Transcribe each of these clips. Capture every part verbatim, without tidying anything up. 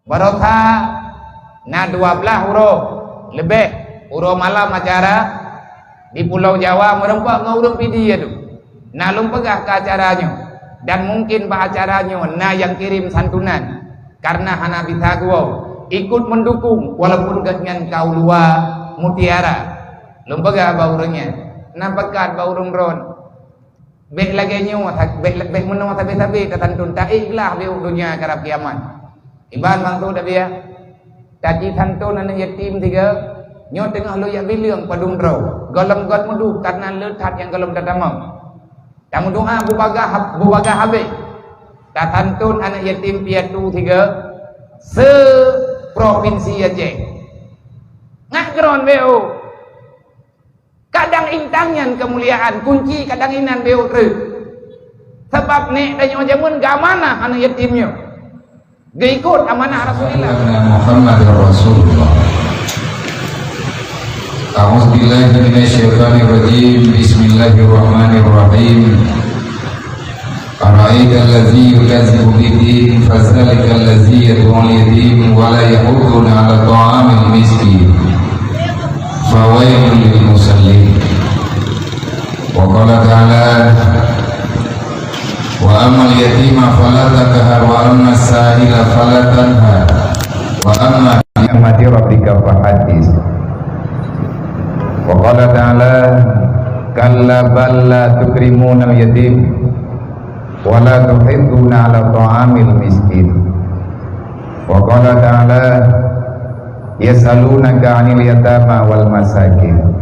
Baroesa na dua blaih uroe leubeh uroe malam acara di Pulo Jawa meurumpok ngon ureuëng Pidie tu. Na lôn peugah keu acara nyoe, dan mungken bak acara nyoe na nyang kirém santunan, kareuna hana bisa geuwoe ikot meudukong walaupun gobnyan ka u luwa mutiara. Lôn peugah bak ureuëng nyan, na pakat bak ureuëng droen. Bék lagée nyoe, bék, bék meunoe sabe-sabe tasantun, taék glah beuh donya karab kiamat. Iban mantong tabiah, taji santun aneuëk yatim tiga, nyoe teungoh lôn jak bileueng padum droe, gohlom göt meuduek kareuna le that nyang gohlom tatamong. Tameudoá bubagaih, bubagaih habéh. Tasantun aneuëk yatim piatu tiga, se-propinsi Aceh. Ngat keudroe beuh. Kadang intan nyan keumuliaan, kunci kadang inan beuh treuk. Sabab nék tanyoe jameun geuamanah aneuëk yatim nyoe. Geuikot amanah Rasulullah. Muhammadur Rasulullah. A'udzubillahi minasyaitonirrajim. Bismillahirrahmanirrahim. Ara'aital ladzi yukazzibu biddin, fadzalikal ladzi yad'ul yatim wa la yahuddu 'ala ta'amil miskin. Fawailul lil musallin. Wa qala ta'ala, "Wa ammal yatima fala taqhar, wa ammas sa'ila fala tanhar, wa amma bi ni'mati rabbika fahaddits." Wa qala ta'ala, "Kalla bal la tukrimunal yatim." "Wa la tuhidduna 'ala ta'amil miskin." Wa qala ta'ala, "Yas'alunaka 'anil yatama wal masakin."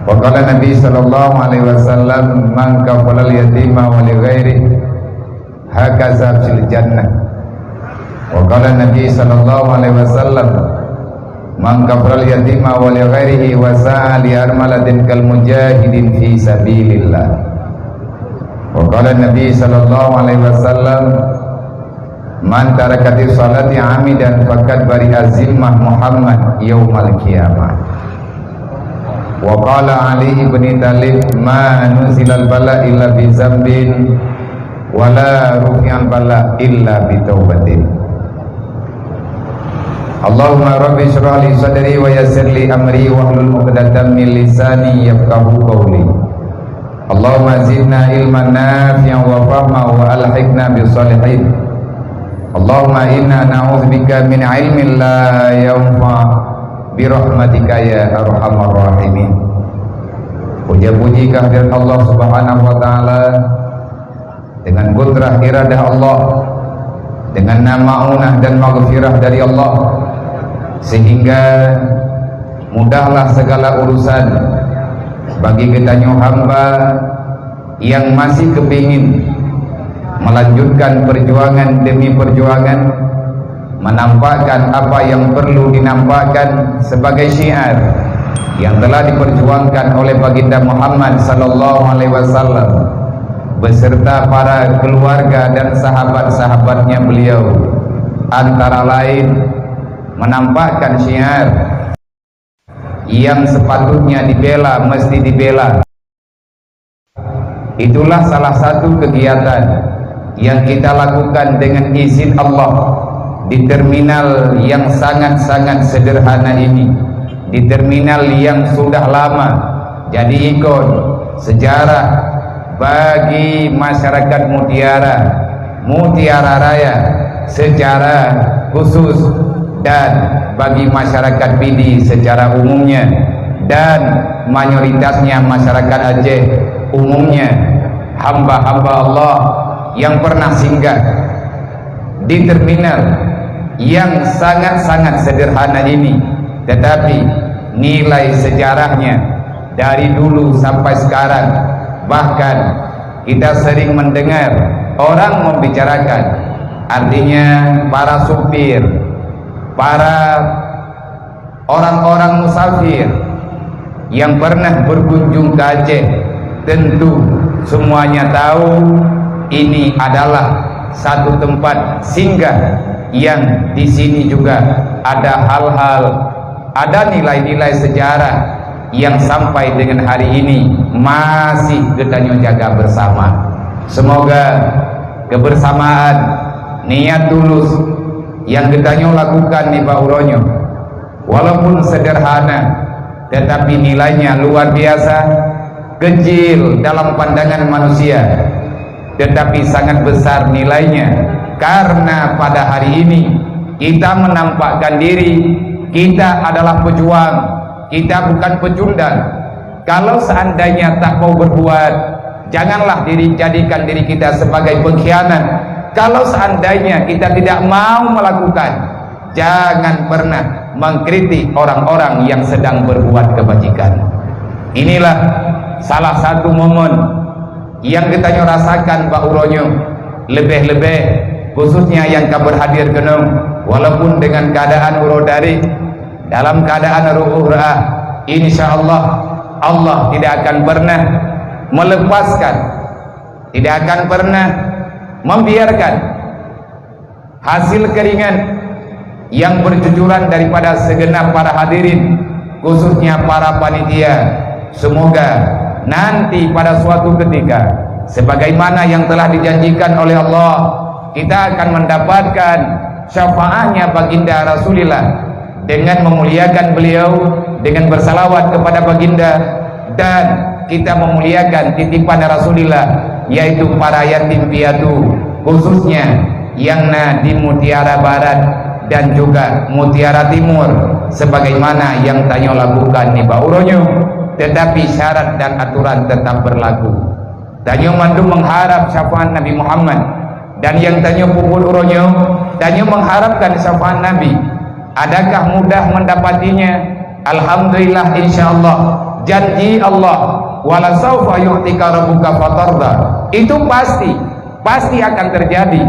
Wa qala Nabi sallallahu alaihi wasallam, "Man kafalal yatima wa li ghairihi, hakaza fil jannah." Wa qala Nabi sallallahu alaihi wasallam, "Man kafalal yatima wa li ghairihi wa sa'a li armalatin kal mujahidin fi sabilillah." Wa qala Nabi sallallahu alaihi wasallam, "Man tarakatis salati 'amidan faqad bari'a zimmah Muhammad yaumal qiyamah." Wa qala Ali ibni Thalib, "Ma nuzilal bala illa bi zambin, wa la rufi'al bala illa bi taubatin." Allahumma rabbi shrah li sadri wa yassir li amri wahlul 'uqdatam min lisani yafqahu qawli. Allahumma zidna ilman nafi'an wa fahma wa alhiqna bis salihin. Allahumma inna na'udzubika min ilmin la yanfa' bi rahmatika ya arhamar rahimin. Puja-puji kehadirat Allah Subhanahu wa taala, dengan kudrah iradah Allah, dengan nama unah dan maghfirah dari Allah, sehingga mudahlah segala urusan bagi geutanyoe hamba yang masih kepingin melanjutkan perjuangan demi perjuangan, menampakkan apa yang perlu dinampakkan sebagai syiar yang telah diperjuangkan oleh Baginda Muhammad sallallahu alaihi wasallam beserta para keluarga dan sahabat-sahabatnya beliau, antara lain menampakkan syiar yang sepatutnya dibela, mesti dibela. Itulah salah satu kegiatan yang kita lakukan dengan izin Allah di terminal yang sangat-sangat sederhana ini, di terminal yang sudah lama jadi ikon sejarah bagi masyarakat Mutiara, Mutiara Raya secara khusus, dan bagi masyarakat Pidie secara umumnya, dan mayoritasnya masyarakat Aceh umumnya, hamba-hamba Allah yang pernah singgah di terminal yang sangat-sangat sederhana ini, tetapi nilai sejarahnya dari dulu sampai sekarang, bahkan kita sering mendengar orang membicarakan, artinya para supir, para orang-orang musafir yang pernah berkunjung ke Aceh, tentu semuanya tahu ini adalah satu tempat singgah yang di sini juga ada hal-hal, ada nilai-nilai sejarah yang sampai dengan hari ini masih geutanyoe jaga bersama. Semoga kebersamaan, niat tulus, Nyang geutanyoe lakukan nibak uroe nyoe, walaupun sederhana, tetapi nilainya luar biasa, kecil dalam pandangan manusia, tetapi sangat besar nilainya, karena pada hari ini kita menampakkan diri, kita adalah pejuang, kita bukan pecundang. Kalau seandainya tak mau berbuat, janganlah diri, jadikan diri kita sebagai pengkhianat. Kalau seandainya kita tidak mau melakukan, jangan pernah mengkritik orang-orang yang sedang berbuat kebajikan. Inilah salah satu momen yang geutanyoe rasakan bak uroe nyoe, leubeh-leubeh khususnya nyang ka berhadir keunoe, walaupun dengan keadaan uroe dari dalam keadaan ruuh reuah, insya Allah, Allah tidak akan pernah melepaskan, tidak akan pernah membiarkan hasil keringat yang bercucuran daripada segenap para hadirin, khususnya para panitia. Semoga nanti pada suatu ketika, sebagaimana yang telah dijanjikan oleh Allah, kita akan mendapatkan syafaatnya Baginda Rasulullah dengan memuliakan beliau, dengan bersalawat kepada Baginda, dan kita memuliakan titipan Rasulullah, yaitu para yatim piatu, khususnya yang na di Mutiara Barat dan juga Mutiara Timur, sebagaimana yang tanyoe lakukan nibak uroe nyoe, tetapi syarat dan aturan tetap berlaku. Tanyoe mandum mengharap syafaat Nabi Muhammad, dan yang tanyoe peubuet uroe nyoe, tanyoe mengharapkan syafaat Nabi. Adakah mudah mendapatinya? Alhamdulillah, insya Allah. Janji Allah, "Wala saufa yu'tika rabbuka fatarda." Itu pasti, pasti akan terjadi.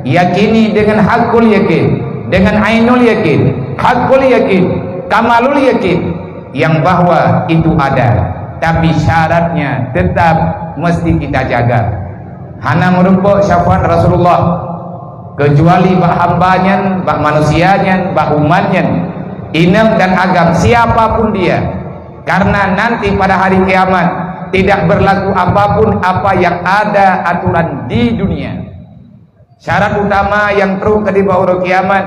Yakini dengan hakul yakin, dengan ainul yakin, hakul yakin, kamalul yakin, yang bahwa itu ada. Tapi syaratnya tetap mesti kita jaga. Hana meureumpok syafaat Rasulullah, kecuali bak hamba nyan, bak manusia nyan, bak umat nyan, inong dan agam, siapapun dia. Karena nanti pada hari kiamat, tidak berlaku apapun apa yang ada aturan di dunia. Syarat utama nyang trok keu di bak uroe kiamat,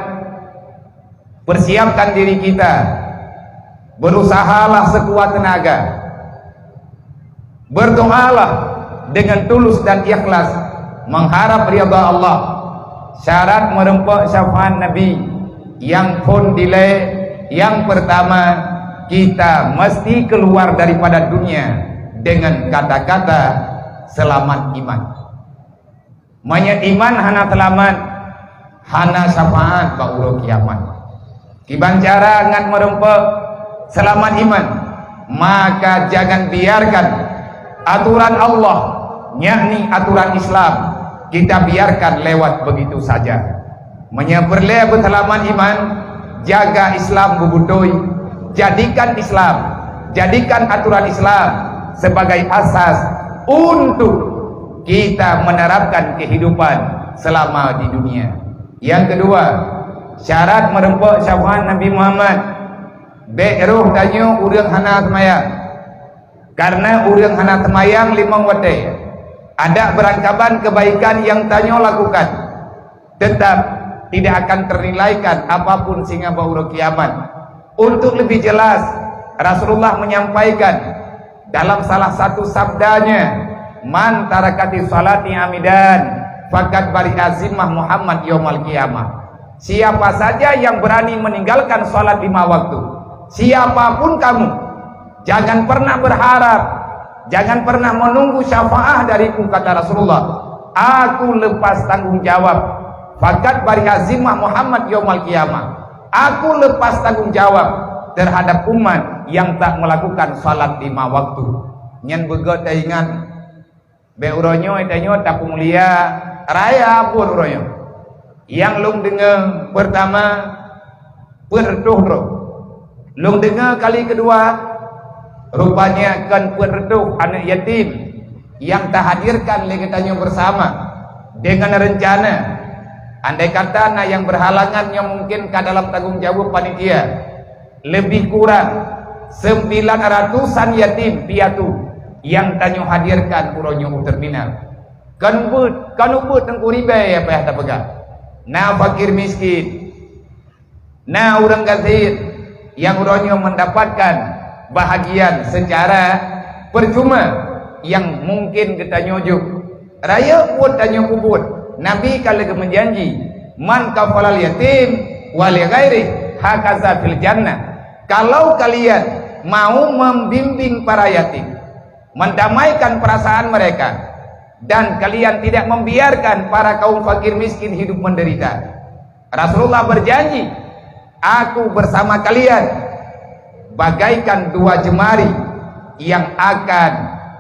persiapkan diri kita. Berusahalah sekuat tenaga. Berdoalah dengan tulus dan ikhlas, mengharap ridha Allah. Syarat meureumpok syafaat Nabi nyang phon dilée, yang pertama, kita mesti keluar daripada dunia dengan kata-kata selamat iman. Meunyoe iman hana seulamat, hana syafaat bak uroe kiamat. Kiban cara ngat meureumpok seulamat iman, maka jangan biarkan aturan Allah, yakni aturan Islam, kita biarkan lewat begitu saja. Meunyoe peureulée beuseulamat iman, jaga Islam beubeutôi, jadikan Islam, jadikan aturan Islam sebagai asas untuk kita menerapkan kehidupan selama di dunia. Yang kedua, syarat meureumpok syafaat Nabi Muhammad, bék roh tanyoe ureuëng hana seumayang. Karena ureuëng hana seumayang limong watée, ada beurangkaban keubaikan nyang tanyoe lakukan, tetap tidak akan ternilaikan apapun sehingga bak uroe kiamat. Untuk lebih jelas, Rasulullah menyampaikan dalam salah satu sabdanya, "Man tarakati salati amidan, fakat bari azimah Muhammad yaumal qiyamah." Siapa saja yang berani meninggalkan salat lima waktu, siapapun kamu, jangan pernah berharap, jangan pernah menunggu syafaah dariku, kata Rasulullah. Aku lepas tanggung jawab. Fakat bari azimah Muhammad yaumal qiyamah. Aku lepas tanggung jawab terhadap umat yang tak melakukan salat lima waktu. Nyan beugét taingat, bék uroe nyoe tanyoe tapeumulia raya buet uroe nyoe. Nyang lôn deungoe pertama, peuet reutôh droe. Lôn deungoe kali keudua, rupanya kon peuet reutôh aneuëk yatim nyang tahadirkan lé geutanyoe bersama dengan rencana, andai kata na nyang berhalangan nyoe mungkin ka dalam tanggung jaweueb panitia, lebih kurang sembilan ratusan yatim piatu nyang tanyoe hadirkan uroe nyoe u terminal. Kon beuet, kon ubeuet teungku ribée nyang payah tapeugah. Na fakir miskin, Na ureuëng gasien nyang uroe nyoe mendapatkan bahagian secara percuma nyang mungkin geutanyoe jok. Rayeuk buet tanyoe peubuet. Nabi ka lheueh meujanji, "Man kafalal yatim wa li ghairi hakaza fil jannah." Kalau kalian mau membimbing para yatim, mendamaikan perasaan mereka, dan kalian tidak membiarkan para kaum fakir miskin hidup menderita. Rasulullah berjanji, "Aku bersama kalian bagaikan dua jemari yang akan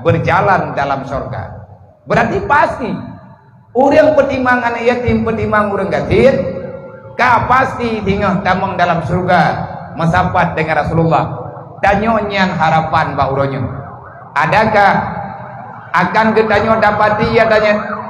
berjalan dalam sorga." Berarti pasti ureuëng peutimang aneuk yatim, peutimang ureuëng gasien, ka pasti singoh tamong dalam syeuruga meusapat dengan Rasulullah. Tanyoe nyan harapan bak uroe nyoe. Adakah akan geutanyoe dapati, ya tanyoe?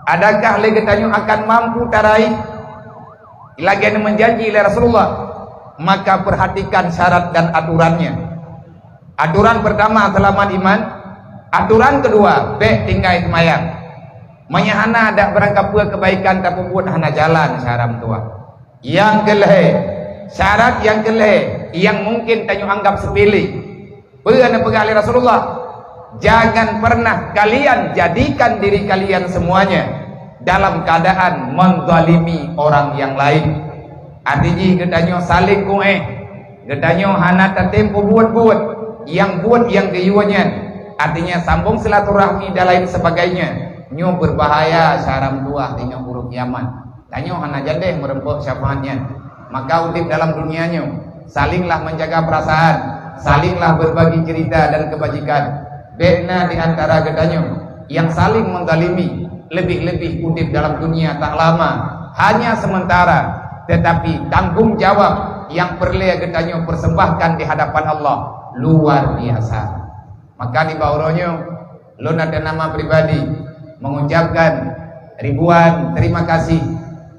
Adakah lé geutanyoe akan mampu tarai lagée nyang meujanji lé Rasulullah? Maka perhatikan syarat dan aturannya. Aturan pertama, selamat iman. Aturan kedua, bék tinggai seumayang. Meunyoe hana, dak barangkapeue kebaikan tapeubuet hana jalan syara meutuah. Nyang keulhée, syarat nyang keulhée nyang mungkin tanyoe anggap sepele. Peue na peugah lé Rasulullah? "Jangan pernah kalian jadikan diri kalian semuanya dalam keadaan menzalimi orang yang lain." Arti jih geutanyoe saléng kuéh, geutanyoe hana tatem peubuet-buet nyang buet nyang geuyue nyan, artinya sambong silaturahmi dan lain sebagainya. Nyoe berbahaya syara meutuah teungoh uroe kiamat. Tanyoe hana jadeh meureumpok syafaat nyan. Maka udeb dalam dunia nyoe, salinglah menjaga perasaan, salinglah berbagi cerita dan kebajikan. Bék na di antara geutanyoe nyang saling menzalimi, lebih-lebih udeb dalam dunia tak lama, hanya sementara, tetapi tanggung jawab nyang peureulée geutanyoe persembahkan di hadapan Allah luar biasa. Maka nibak uroe nyoe, lôn atas nama pribadi mengucapkan ribuan terima kasih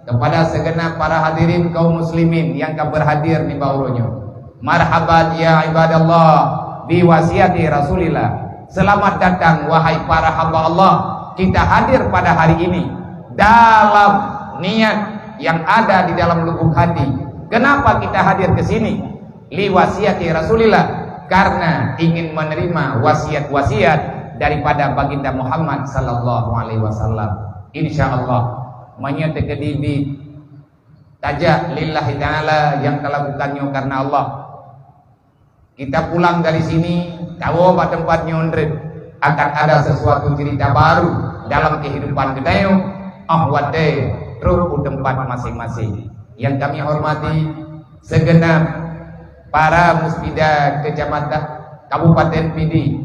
kepada segenap para hadirin kaum muslimin nyang ka berhadir nibak uroe nyoe. Marhaban ya ibadallah bi wasiati Rasulillah. Selamat datang wahai para hamba Allah. Kita hadir pada hari ini dalam niat yang ada di dalam lubuk hati. Kenapa kita hadir ke sini? Li wasiati Rasulillah, karena ingin menerima wasiat-wasiat daripada Baginda Muhammad sallallahu alaihi wasallam. Insya Allah, meunyoe teukeudi tajak lillahi ta'ala nyang talakukan nyoe karena Allah. Kita pulang dari sini, tawoe bak teumpat nyoe ndreuet, akan ada sesuatu cerita baru dalam kehidupan geutanyoe, óh watée trok u teumpat maséng-maséng. Nyang kami hormati, segenap para muspida kecamatan, Kabupaten Pidie,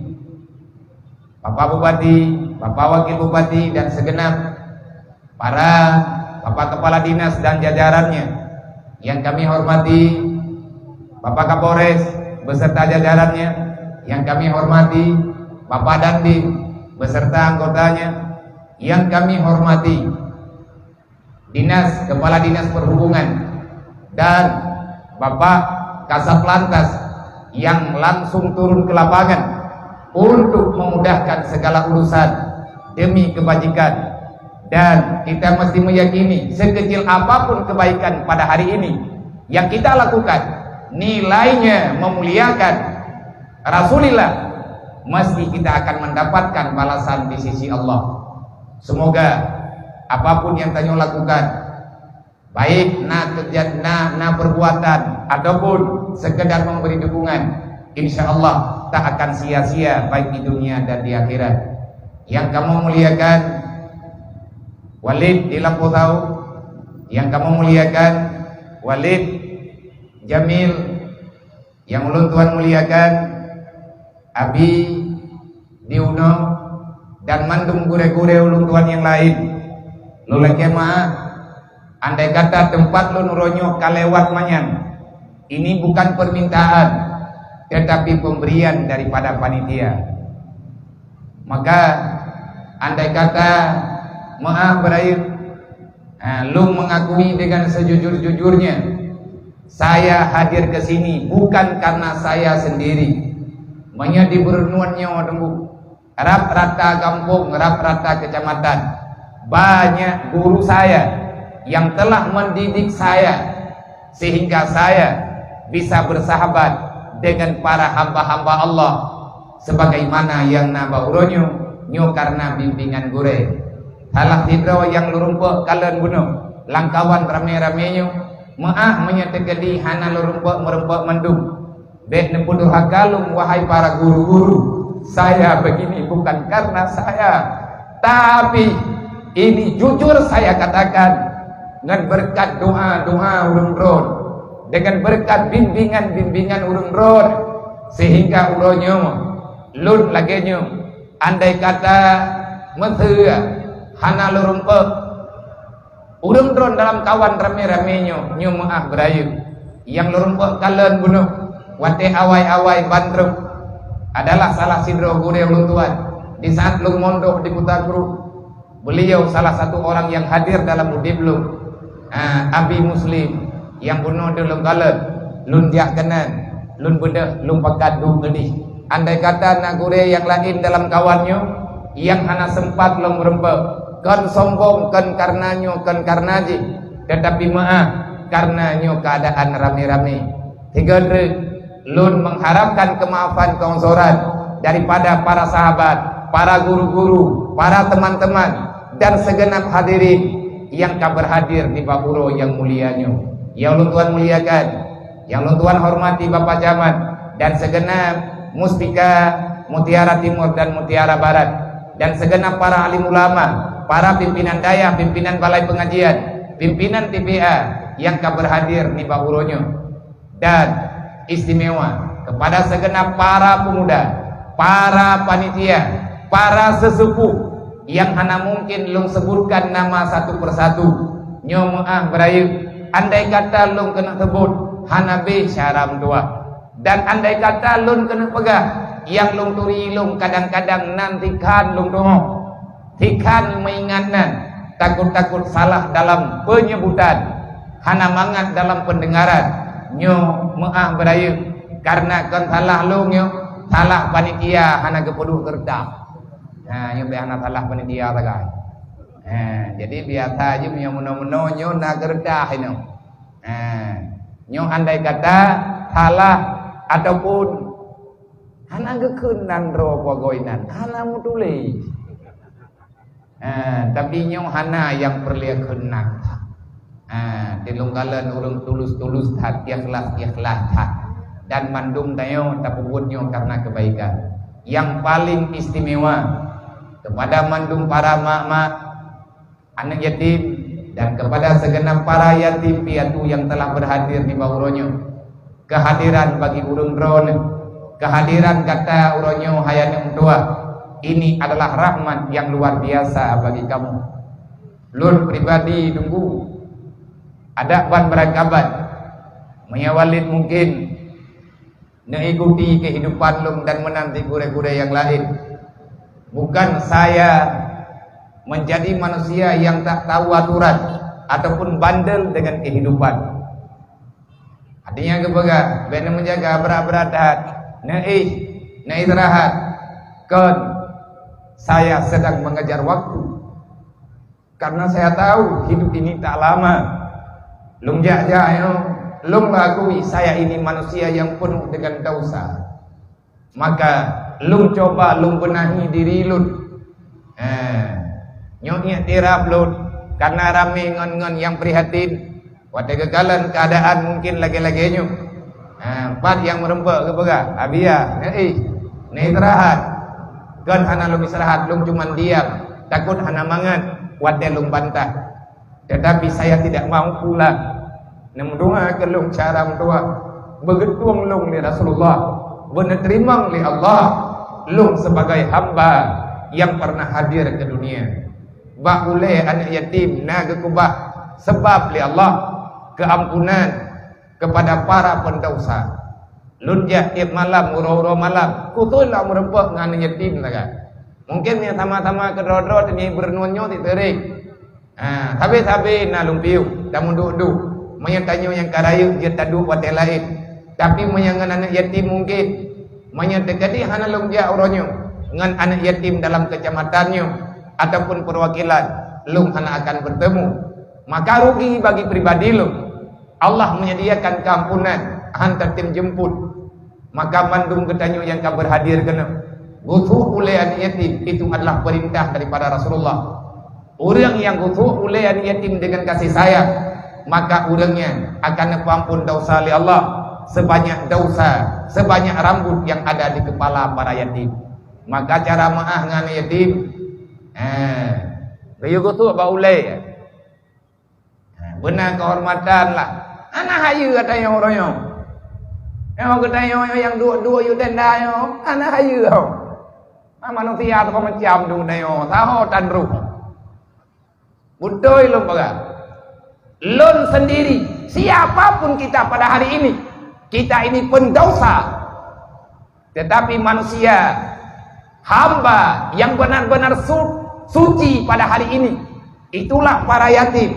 Bapak Bupati, Bapak Wakil Bupati, dan segenap para Bapak Kepala Dinas dan jajarannya yang kami hormati, Bapak Kapolres beserta jajarannya yang kami hormati, Bapak Dandim beserta anggotanya yang kami hormati, Dinas, Kepala Dinas Perhubungan, dan Bapak Kasat Lantas yang langsung turun ke lapangan untuk memudahkan segala urusan demi kebajikan. Dan kita mesti meyakini, sekecil apapun kebaikan pada hari ini yang kita lakukan, nilainya memuliakan Rasulullah, mesti kita akan mendapatkan balasan di sisi Allah. Semoga apapun yang tanyoe lakukan, baik na kerja, na, na perbuatan ataupun sekedar memberi dukungan, insya Allah tak akan sia-sia baik di dunia dan di akhirat. Yang kamoe muliakan, Walid di Lampôh Tau, yang kamoe muliakan, Walid Jamil, yang ulôn tuan muliakan, Abi di unoe, dan mandum gurée-gurée ulôn tuan nyang laén. Lôn lakée meuáh, andai kata teumpat lôn uroe nyoe ka lewat manyang, ini bukan permintaan, tetapi pemberian daripada panitia. Maka, andai kata meuáh beurayeuk, ha, lôn mengakui dengan sejujur-jujurnya, Saya hadir ke sini bukan karena saya sendiri. Meunyoe di Brunei nyoe teungku, rab rata gampông, rab rata kecamatan, banyak guru saya yang telah mendidik saya sehingga saya bisa bersahabat dengan para hamba-hamba Allah sebagaimana yang na bak uroe nyoe, nyoe karena bimbingan gurée. Salah sidroe nyang lôn rumpok kalon bunoe lam kawan ramé-ramé nyoe, meuáh meunyoe teukeudi hana lôn rumpok meureumpok mandum. Bék neupeuduhaka lôn, wahai para guru-guru. Saya begini bukan karena saya, tapi ini jujur saya katakan, ngon beureukat doa-doa ureuëng droe, dengan beureukat bimbingan-bimbingan ureuëng droe, sehingga uroe nyoe lôn lagée nyoe. Andai kata meuseu hana lôn rumpok, ureuëng droe dalam kawan ramé-ramé nyoe, nyoe meuáh beurayeuk. Nyang lôn rumpok kalon bunoe watée awai-awai ban trok adalah salah sidroe gurée ulôn tuan di saat lôn mondok di Kuta Kru. Beliau salah satu orang yang hadir dalam udeb lôn. Ha, Abi Muslim nyang bunoe deuh lôn kalon, lôn jak keunan, lôn beudôh, lôn pakat duek keudeh. Andai kata na gurée nyang laén dalam kawan nyoe nyang hana seumpat lôn meurumpok, kon sombong, kon karna nyoe, kon karna jih, teutapi meuáh karna nyoe keuadaan ramé-ramé. Sigoe treuk, lôn mengharapkan keumaafan keungsoran daripada para sahabat, para guru-guru, para teman-teman, dan segenap hadirin nyang ka beurhadir di bak uroe nyang mulia nyoe. Nyang lôn tuan muliakan, nyang lôn tuan hormati Bapak Camat dan segenap Muspika Mutiara Timur dan Mutiara Barat, dan segenap para alim ulama, para pimpinan dayah, pimpinan balai pengajian, pimpinan T P A nyang ka beurhadir di bak uroe nyoe. Dan istimewa kepada segenap para pemuda, para panitia, para sesepuh nyang hana mungkin lôn sebutkan nama satu persatu. Nyoe meuáh beurayeuk, andai kata lôn keuneuk sebut, hana beh syara meutuah. Dan andai kata lôn keuneuk peugah, nyang lôn turi lôn kadang-kadang nan tikhan lôn tuhoe. Tikhan meuingat nan, takot-takot salah dalam peunyebutan, hana mangat dalam peundeungaran. Nyoe meuáh beurayeuk, karna kon salah lôn nyoe, salah panitia hana geupeuduek keureutah. Ha, nyoe bèk hana salah panitia sagai. Ha, jadi biasa jih meunyoe meunoe-meunoe nyoe na keureutah inoe. Ha, nyoe andai kata salah ataupun hana geukheun nan droe pagôi nan, hana meutuléh. Ha, tapi nyoe hana nyang peureulée kheun nan. Ha, di lôn kalon ureuëng tulus-tulus that, ikhlas-ikhlas that. Dan mandum tanyoe tapeubuet nyoe karna keubaikan. Nyang paleng istimewa kepada mandum para mak-mak, aneuëk yatim, dan kepada segenap para yatim piatu nyang telah beurhadir di bak uroe nyoe. Keuhadiran bagi ureuëng droeneuh, keuhadiran gata uroe nyoe hai aneuëk meutuah, ini adalah rahmat nyang luar biasa bagi kamoe. Lôn pribadi teungku, adak ban beurangkaban, meunyoe Walid mungkin mengikuti kehidupan lôn dan meunanti gurée-gurée nyang laén. Bukan saya menjadi manusia yang tak tahu aturan ataupun bandel dengan kehidupan. Artinya geupeugah, bèk na meujaga brat-brat that, neuéh, neuistirahat. Kon, saya sedang mengejar waktu. Karena saya tahu hidup ini tak lama. Lôn jak-jak nyoe, lôn akui saya ini manusia yang penuh dengan dosa. Maka lôn coba lôn beunahi diri lôn. Eh, nyoe iktiraf lôn, karena ramé ngon-ngon nyang prihatin. Watée geukalon keuadaan mungkin lagée-lagée nyoe. Ha, pat nyang meurumpok geupeugah, "Abiya, neuéh, neuistirahat." Kon hana lôn istirahat, lôn cuman diam, takot hana mangat watée lôn bantah. Tetapi saya tidak mau pulang. Neumeudoa keu lôn cara meudoa, beugeutueng lôn lé Rasulullah, beuneuterimong lé Allah lôn sebagai hamba nyang pernah hadir ke dunia. Bak ulée aneuëk yatim na geukeubah seubab lé Allah keuampunan kepada para peundosa. Lôn jak tieb malam, uroe-uroe malam, khusos lam meurumpok ngon aneuëk yatim sagai. Mungkin nyang sama-sama keudroe-droe teungoh beureunuen nyoe sit seuring. Ha, sabe-sabe na lôn piôh, dan meuduek-duek. Meunyoe tanyoe nyang ka rayeuk jeuet taduek watée laén, tapi meunyoe ngon aneuëk yatim mungken, meunyoe teukeudi hana lôn jak uroe nyoe ngon aneuëk yatim dalam keucamatan nyoe ataupun peuwakilan, lôn hana akan beutemu. Maka rugi bagi pribadi lôn. Allah menyediakan keampunan, han tatem jemput. Maka mandum geutanyoe nyang ka berhadir keunoe, gusok ulée aneuëk yatim itu adalah perintah daripada Rasulullah. Ureuëng nyang gusok ulée aneuëk yatim dengan kasih sayang, maka ureuëng nyan akan neupeuampon dosa lé Allah sebanyak dosa, sebanyak rambut yang ada di kepala para yatim. Maka cara meuáh ngon aneuëk yatim, eh, geuyue gusok bak ulée. Ha, beuna keuhormatan lah. Hana hayeue geutanyoe uroe nyoe. Nyoe geutanyoe nyang duek-duek yue tenda nyoe, hana hayeue ho. Ha, manusia tu macam tu geutanyoe, saho tan roh. Beutôi lôn peugah. Lôn sendiri, siapa pun kita pada hari ini, kita ini pendosa. Tetapi manusia, hamba yang benar-benar su-, suci pada hari ini, itulah para yatim.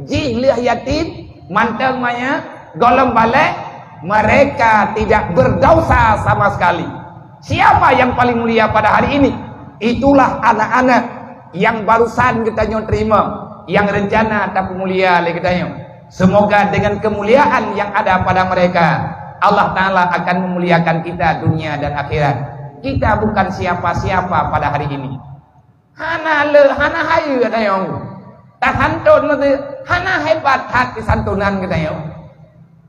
Jih lheueh yatim, mantong maya, gohlom balek, mereka tidak berdosa sama sekali. Siapa yang paling mulia pada hari ini? Itulah anak-anak yang barusan geutanyoe terima, yang rencana tapeumulia lé geutanyoe. Semoga dengan kemuliaan yang ada pada mereka, Allah Ta'ala akan memuliakan kita dunia dan akhirat. Kita bukan siapa-siapa pada hari ini. Hana le, hana hayeue geutanyoe. Tasanton meuti, hana hebat that keusantonan geutanyoe.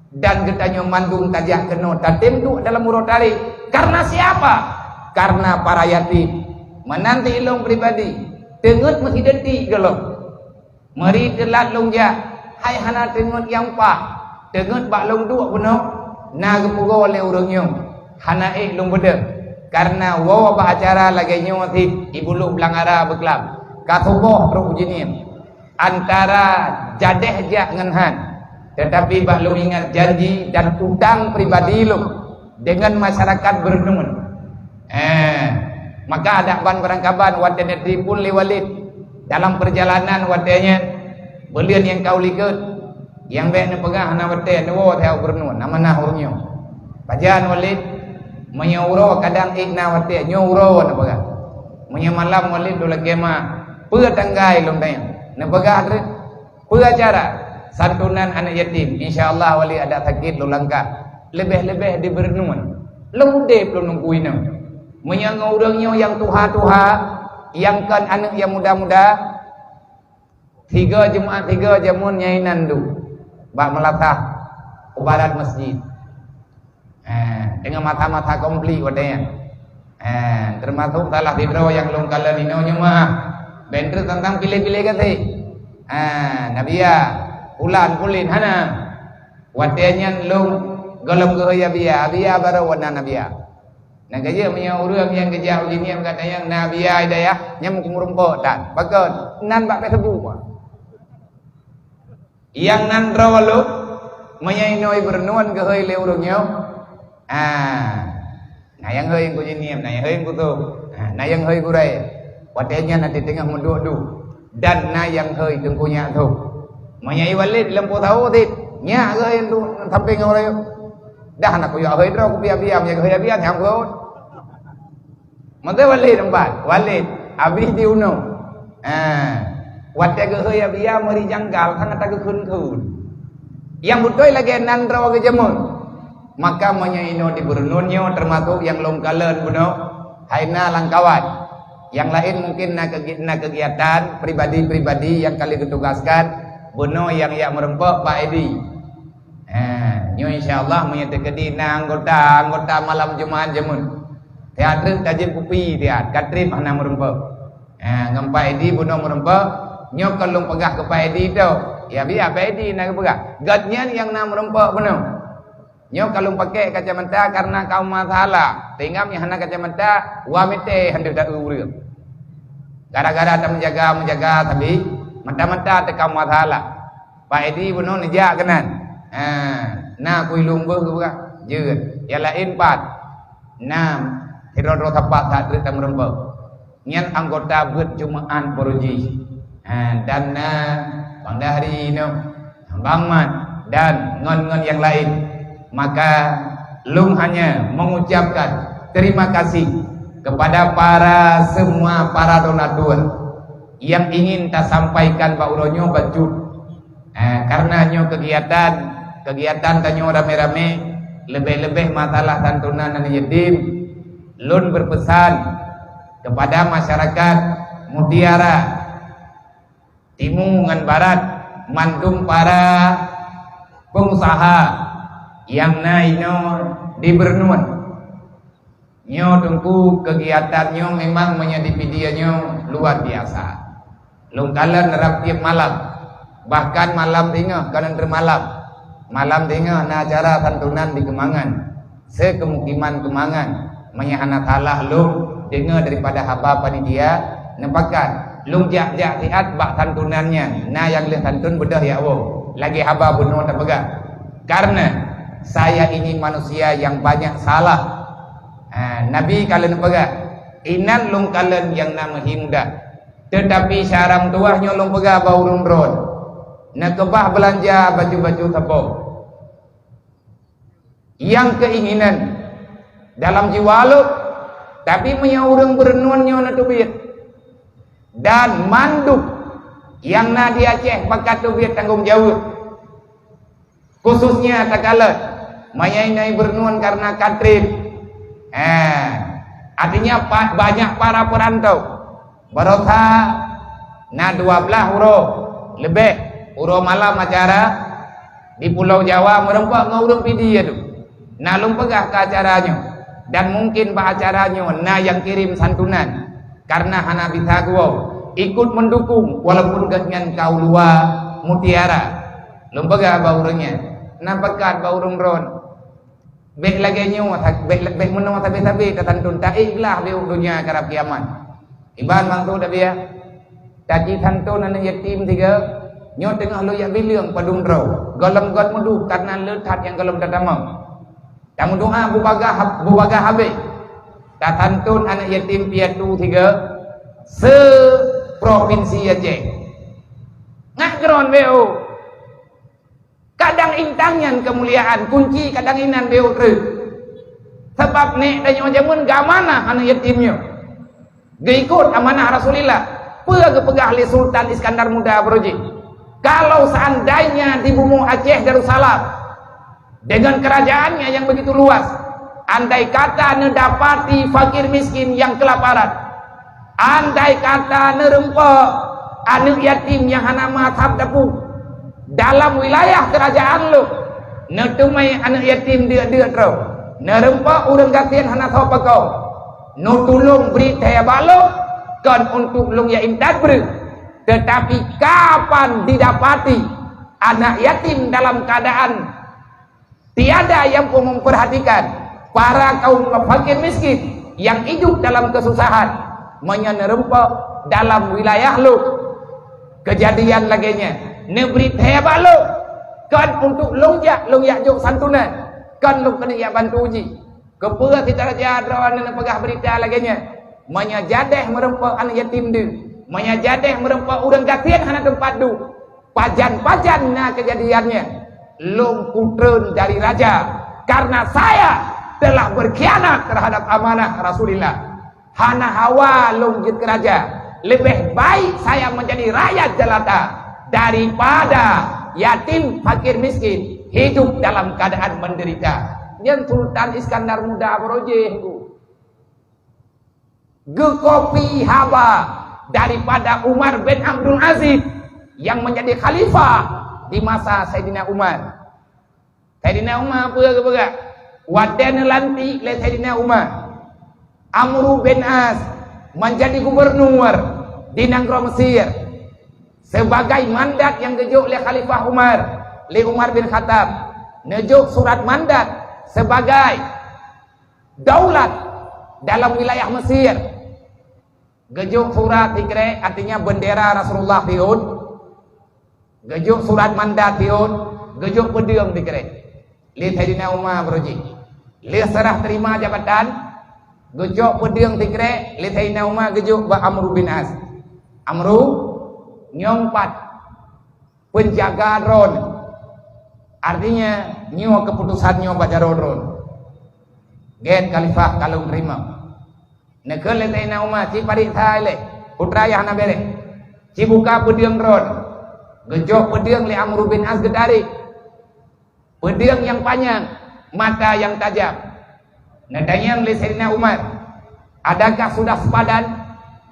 Dan geutanyoe mandum tajak keunoe tatem duek dalam uroe tarek. Karena siapa? Karena para yatim. Meunan di ilong pribadi, teungeut meusideuti golom. Meuri teulat lôn jak, hai hana teungeut nyang paih, teungeut bak lôn duek bunoe, na geupugoe lé ureuëng nyoe, hana ék lôn beudeuh. Kareuna woe bak acara lagée nyoe cit, ibuluk blang ara beuklam, ka suboh trok ujeuniem. Antara jadeh jak ngon han, teutapi bak lôn ingat janji dan utang pribadi lôn deungon masyarakat Beureunuan. Eh, maka adak ban barangkaban watée neuteurimong lé Walid dalam peurjalanan watée nyan, buleuen nyang ka u likot, nyang bék neupeugah hana watée neuwoe teuh u Beureunuan, na manah ureuëng nyoe. Pajan Walid, meunyoe uroe kadang ék na watée, nyoe uroe neupeugah. Meunyoe malam Walid lôn lakée ma, peue tanggai lôn tanyong. Neupeugah treuk, peue acara? Santunan aneuëk yatim. Insya Allah Walid adak sakét lôn langkah. Leubeh-leubeh di Beureunuan. Lôn udeb lôn nunggu inong. Meunyoe ngon ureuëng nyoe nyang tuha-tuha, nyang kon aneuëk nyang muda-muda, tiga Jumat tiga jameun nyang inan duek bak meulasah u barat masjid. Eh, deungon masa-masa konflik watée nyan. Eh, teumasok salah sidroe nyang lôn kalon inoe nyoe meuah. Bék treuk tantang piléh-piléh gaséh. Eh, Nabia, pulan, pulin, hana. Watée nyan lôn gohlom geuhôi Abia, Abia barô wana Nabia. Nyang ka jeuet meunyoe ureuëng nyang geujak uji ngieng gata nyang na Abia Hidayah, nyan meukeumeurumpok tan. Pakon? Nan bak Facebook. Nyang nan droe lôn, meunyoe inoe Beureunuan geuhôi lé ureuëng nyoe, ah, na nyang hôi Teungku Jinim, na nyang hôi Teungku Tôb, ah, na nyang hôi gurée. Watée nyan até teungoh meuduek-duek, dan na nyang hôi Teungku Nyak Tôb. Meunyoe Walid lampôh sawo cit, nyak geuhôi sampéng ngon ureuëng nyoe. Dah na kuyok hôi droe kupiah-piah, meunyoe geuhôi Abia nyang phôn. Meuteumé Walid empat, Walid, Abi di unoe. Ha, watée geuhôi Abia meuri janggal, sangat tageukheun-kheun. Nyang beutôi lagée nan droe geujameun. Maka meunyoe inoe di Beureunuan nyoe teumasok nyang lôn kalon bunoe, hai na lam kawan. Nyang laén mungken na keugi-, na keugiatan pribadi-pribadi nyang ka lheueh geutugaskan, bunoe nyang jak meurumpok Pak Edi. Ha, nyoe insya Allah meunyoe teukeudi na anggota-anggota malam Jumat jameun. Teuma treuk tajeuet kupi tiat, ka trép hana meurumpok. Ha, ngon Pak Edi bunoe meurumpok, nyoe kon lôn peugah keu Pak Edi tu. Ya, biar Pak Edi na geupeugah. Gobnyan nyang na meurumpok bunoe. Nyoe ka lôn pakai kacamata karena kaum masalah. Tinggai nyang hana kacamata, wa mete hana ta ureuëng. Gara-gara tameujaga-meujaga sabe, mata-mata teuka masalah. Pak Edi bunoe neujak keunan. Ha, na kui lôn beuh geupeugah, jeuet. Nyang laén pat. Nam, sidroe-droe sapat that treuk tameurumpok. Nyan anggota beuet Jumaat baroe jih. Ha, dan na Bang Dahri nyoe, Bang Mat. dan ngon-ngon nyang laén. Maka lôn hanya mengucapkan terima kasih kepada para semua para donatur yang ingin tasampaikan bak uroe nyoe bacut. Eh, karena nyoe kegiatan, kegiatan tanyoe ramé-ramé, leubeh-leubeh masalah santunan aneuk yatim, lôn berpesan kepada masyarakat Mutiara Timu ngon Barat, mandum para pengusaha nyang na inoe di Beureunuen. Nyoe teungku, kegiatan nyoe memang meunyoe di video nyoe luar biasa. Lôn kalon rab tiep malam, bahkan malam singoh kalon rab malam. Malam singoh na acara santunan di Keumangan. Sekemukiman Keumangan, meunyoe hana salah lôn deungoe daripada haba panitia, neupakat lôn jak-jak siat bak santunan nyan, na nyang lheueh santun beudôh ya woe, lagée haba bunoe tapeugah. Karena saya ini manusia yang banyak salah. Ha, Nabi ka lheueh neupeugah, "Inan lôn kalon nyang na meuhi muda, tetapi syara meutuwah nyoe lôn peugah bak ureuëng droen, neukeubah beulanja baju-baju saboh." Nyang keinginan dalam jiwa lôn, tapi meunyoe ureuëng Beureunuen nyoe na teubiet, dan mandum nyang na di Aceh pakat teubiet tanggong jaweueb, khususnya takalon meunyoe na Beureunuen karena ka treb. Eh, artinya pa-, banyak para perantau. Barosa na dua blaih uroe leubeh uroe malam acara di Pulo Jawa meureumpok ngon ureuëng Pidie tu. Na lôn peugah keu acara nyoe, dan mungkin bak acara nyoe na nyang kirém santunan, karena hana bisa geuwoe ikot meudukong walaupun gobnyan ka u luwa Mutiara. Lôn peugah bak ureuëng nyan, na pakat bak ureuëng droen. Bék lagée nyoe, bék, bék meunoe sabe-sabe tasantun, taék glah beuh donya karab kiamat. Iban mangko tabiah, taci santun aneuk yatim tiga, nyoe teungoh lôn jak bileueng padum droe, gohlom göt meuduek karena le that nyang gohlom tatamong. Tameudoa beubagaih, beubagaih habéh. Tasantun aneuk yatim piatu tiga, se-provinsi Aceh. Ngat keuron beuh. Kadang intang nyan keumuliaan, kunci kadang inan beuh treuk. Sabab nék tanyoe jameun geuamanah aneuk yatim nyoe. Geuikot amanah Rasulullah. Peue geupeugah lé Sultan Iskandar Muda Brojih? Kalau seandainya di bumoe Aceh Darussalam, dengan kerajaannya yang begitu luas, andai kata neudapati fakir miskin yang kelaparan, andai kata neureumpok aneuk yatim nyang hana meuasab dapu dalam wilayah keurajeuen lôn, neuteumé aneuk yatim deuk-deuk droe, neureumpok ureuëng gasien hana soe pakon, neutulông bri thée bak lôn, kon untuk lôn jak intat breueh, teutapi kapan didapati aneuk yatim dalam keuadaan tiada nyang pun memperhatikan para kaum fakir miskin nyang idup dalam keususahan, meunyoe neureumpok dalam wilayah lôn keujadian lagée nyan, neubri thée bak lôn, kon untuk lôn jak, lôn jak jok santunan, kon lôn keuneuk jak bantu jih. Keupeue sidroe droeneuh neupeugah beurita lagée nyan? Meunyoe jadeh meureumpok aneuk yatim deuh, meunyoe jadeh meureumpok ureuëng gasien hana teumpat duek, pajan-pajan na keujadian nyan, lôn kutreun dari raja, karena saya telah berkhianat terhadap amanah Rasulullah. Hana hawa lôn jeuet keu raja, leubeh baik saya menjadi rakyat jelata daripada yatim fakir miskin hidup dalam keadaan menderita. Nyan Sultan Iskandar Muda Brojih, Bu. Geukopi haba daripada Umar bin Abdul Aziz yang menjadi khalifah di masa Saidina Umar. Saidina Umar peue geupeugah? Watée neulantik lé Saidina Umar, Amru bin As menjadi gubernur di nanggroe Mesir, sebagai mandat nyang geujok lé Khalifah Umar, lé Umar bin Khattab, neujok surat mandat sebagai daulat dalam wilayah Mesir. Geujok surat sikrek, artinya bendera Rasulullah siôn. Geujok surat mandat siôn, geujok peudeueng sikrek lé Saidina Umar Brojih. Lheueh seurah terima jabatan, geucok peudeueng sikrek lé Saidina Umar geujok bak Amru bin As. Amru, nyoe pat peunjaga droeneuh. Artinya, nyoe keuputosan nyoe bak jaroe droe. Gét khalifah ka lôn teurimong. Neukheun lé Saidina Umar, "Ci paréksa ilée, peue teuma nyang hana bèrèh. Ci buka peudeueng droe." Geujok peudeueng lé Amr bin As geutarek. Peudeueng nyang panyang, mata nyang tajam. Neutanyong lé Saidina Umar, "Adakah sudah sepadan?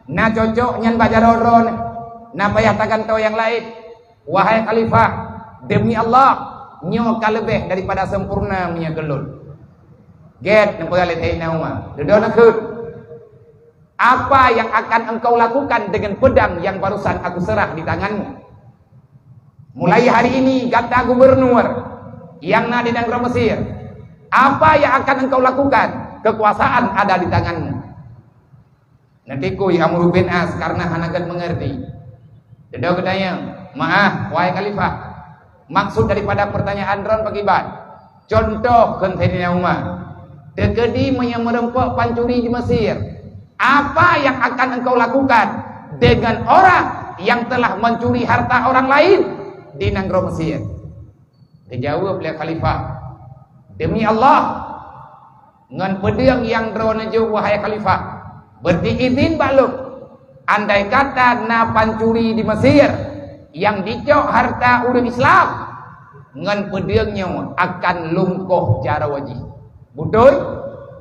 Na cocok nyan bak jaroe droe? Na payah tagantoe nyang laén?" "Wahai khalifah, demi Allah, nyoe ka leubeh daripada sempurna meunyoe keu lôn." Gét neupeugah lé Saidina Umar, "Dudoe neukheun, apa yang akan engkau lakukan dengan pedang yang barusan aku serah di tanganmu? Mulai hari ini gata gubernur nyang na di nanggroe Mesir. Apa yang akan engkau lakukan? Kekuasaan ada di tanganmu." Neutikui Amr bin As karena hana gét mengerti. Dudoe geutanyong, "Meu'ah, wahai khalifah, maksud daripada pertanyaan droe pakriban?" "Contoh," kheun Saidina Umar, "teukeudi meunyoe meureumpok pancuri di Mesir, apa yang akan engkau lakukan dengan orang yang telah mencuri harta orang lain di nanggroe Mesir?" Geujaweueb lé khalifah, "Demi Allah, ngon peudeueng nyang droeneuh jok, wahai khalifah, beuti idhin bak lôn, andai kata na pancuri di Mesir nyang jicok harta ureuëng Islam, ngon peudeueng nyoe akan lôn koh jaroe jih." Beutôi?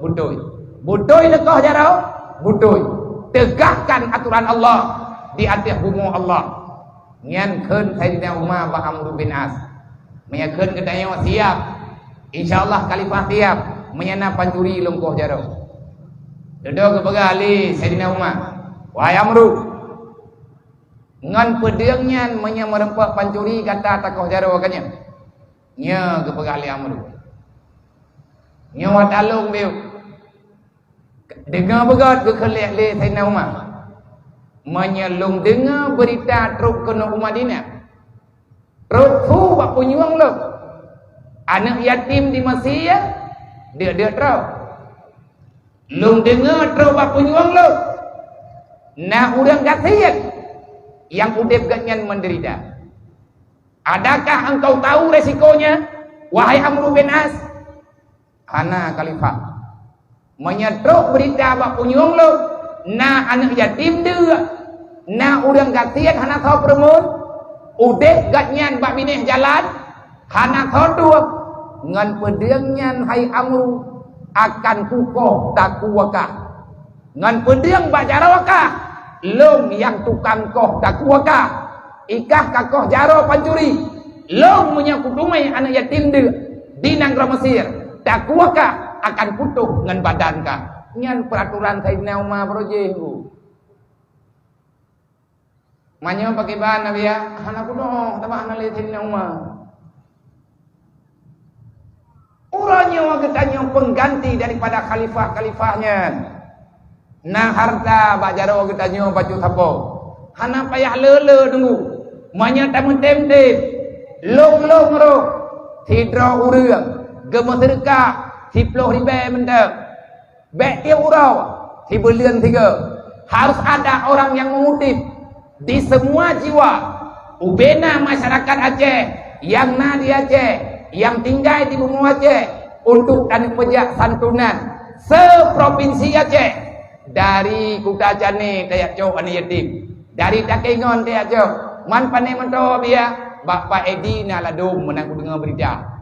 Beutôi. Beutôi lôn koh jaroe? Beutôi. Tegakkan aturan Allah di ateueh bumoe Allah. Nyan kheun Saidina Umar bak Amr bin As, "Meunyoe kheun geutanyoe siap, insya Allah khalifah siap, meunyoe na pancuri lôn koh jaroe." Dudoe geupeugah lé Saidina Umar, "Wahai Amr, ngon peudeueng nyan meunyoe meureumpok pancuri gata takoh jaroe ka nyan?" "Nyo," geupeugah lé Amr. "Nyoe ata lôn biôh." Deungoe beugét geukheun lé Saidina Umar, "Meunyoe lôn deungoe beurita trok keunoe u Madinah, trok su bak punyueng lôn, aneuëk yatim di Mesir, deuk-deuk trok. Lôn deungoe trok bak punyueng lôn, na ureuëng gasien nyang udeb gobnyan meudeurita. Adakah engkau tahu resikonya, wahai Amr bin As?" "Hana, khalifah. Meunyoe trok beurita bak punyueng lôn, na aneuëk yatim deuk, na ureuëng gasien hana soe peureumeun, udeb gobnyan bak binéh jalan, hana soe tueng, ngon peudeueng nyan, hai Amr, akan kukoh takue kah. Ngon peudeueng bak jaroe kah, lôn nyang tukang koh takue kah. Ikah kakoh jaroe pancuri, lôn meunyoe kuteumé aneuëk yatim deuk di nanggroe Mesir, takue kah akan putôh ngon badan kah." Nyan peuratoran Saidina Umar baroe jih. Meunyoe pakriban Nabi, ya, hana kudoh, teuma hana lé Saidina Umar. Uroe nyoe geutanyoe pengganti daripada khalifah-khalifah nyan. Na hareuta bak jaroe geutanyoe bacut sapo. Hana payah le-le teunggu. Meunyoe tameutem-tem, lôn-lôn roh, sidroe ureuëng geumeuseudeukah siplôh ribée mantong. Bék tieb uroe, sibuleuen sigoe, harus ada orang yang mengutip di semua jiwa, ubena masyarakat Aceh nyang na di Aceh, nyang tinggai di bumoe Aceh, untuk taneupeujak santunan seprovinsi Aceh, dari Kuta Cane tajak cok aneuëk yatim, dari Takengon tajak cok, man pane mantong biya, bak Pak Edi na ladôm meunan kudeungoe beurita.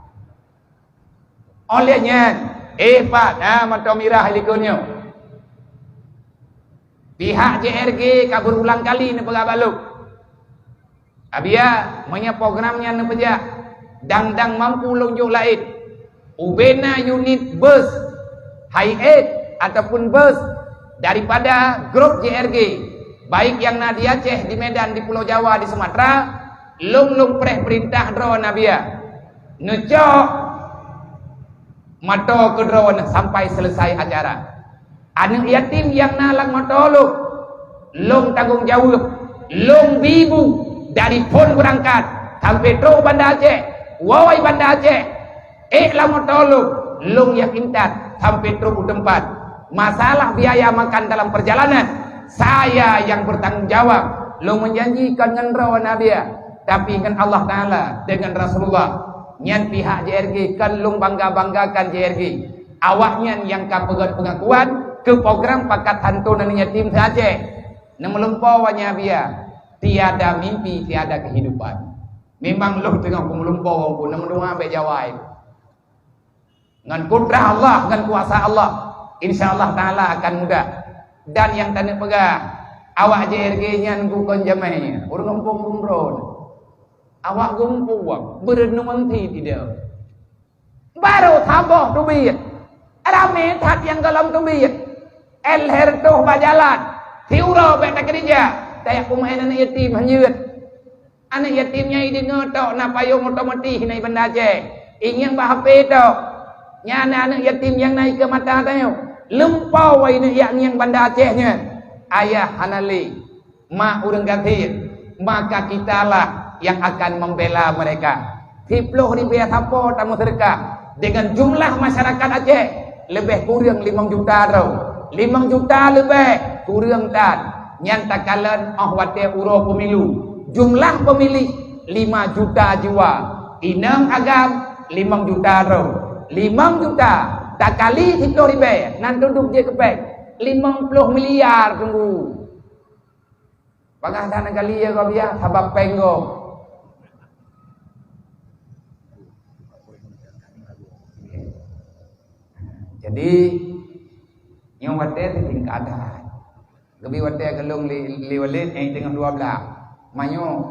Óh lheueh nyan, éh pat na mantong mirah likot nyoe. Pihak J R G ka beurulang kali neupeugah bak lôn, "Abiya, meunyoe program nyan neupeujak, dang-dang mampu lôn jok laén, ubena unit bus Hiace ataupun bus daripada grup J R G, baik nyang na di Aceh, di Medan, di Pulo Jawa, di Sumatera, lôn-lôn preh peurintah droe Nabiya neucok moto keudroe sampai selesai acara. Aneuëk yatim nyang na lam moto lôn, lôn tanggong jaweueb, lôn bi bu dari phon beurangkat sampai trok Banda Aceh, woe Banda Aceh, ék lam moto lôn, lôn nyang intat sampai trok u teumpat. Masalah biaya makan dalam perjalanan, saya yang bertanggung jawab. Lôn meujanji kon ngon droe Nabiya, tapi ngon Allah Taala, dengan Rasulullah." Nyan pihak J R G, kon lôn bangga-banggakan J R G. Awaknyan nyang ka peugöt peungakuan keu program pakat santôn aneuk yatim se-Aceh. Neumeulumpoe wanya biya, tiada mimpi, tiada kehidupan. Memang lôn teungoh kumeulumpoe, walaupun neumeudoa bèk jawai. Ngon kudrah Allah, ngon kuasa Allah, insya Allah Taala akan mudah. Dan nyang taneuk peugah, awak J R G nyan bukon jamé ureueng gampông, ureueng droe. Awak gampông, beureuneueng cit idéh. Barô saboh teubiet, ramé that nyang gohlom teubiet. Lhèe reutôh bak jalan, siuroe bèk takeurija, tajak peumaén aneuk yatim hanjeuet. Aneuk yatim nyan ideungoe tok na payong otomotif na i Banda Aceh. Ingieng bak H P tok. Nyan aneuk yatim nyang na ikeue mata tanyoe. Lumpoe wai neuk jak ngieng Banda Aceh nyan. Ayah hana lé, mak ureueng gasien, maka kitalah yang akan membela mereka. Siploh ribèe sapo tameuseudeukah deungon jumlah masyarakat Aceh leubeh kureueng limong juta droe. Limong juta leubeh kureueng that. Nyan takalon óh watèe uroe pemilu. Jumlah pemilih lima juta jiwa. Inong agam limong juta droe. Limong juta takali siploh ribèe, nan teuduek jeuet keu péng limong ploh miliar teunggu. Bagaih that neugali ya gob ya, sabab péng gob. Jadi, nyoe watèe teutingkat that. Geubri watèe geulong lé, lé Walid nyang teungoh dua blah. Manyoe,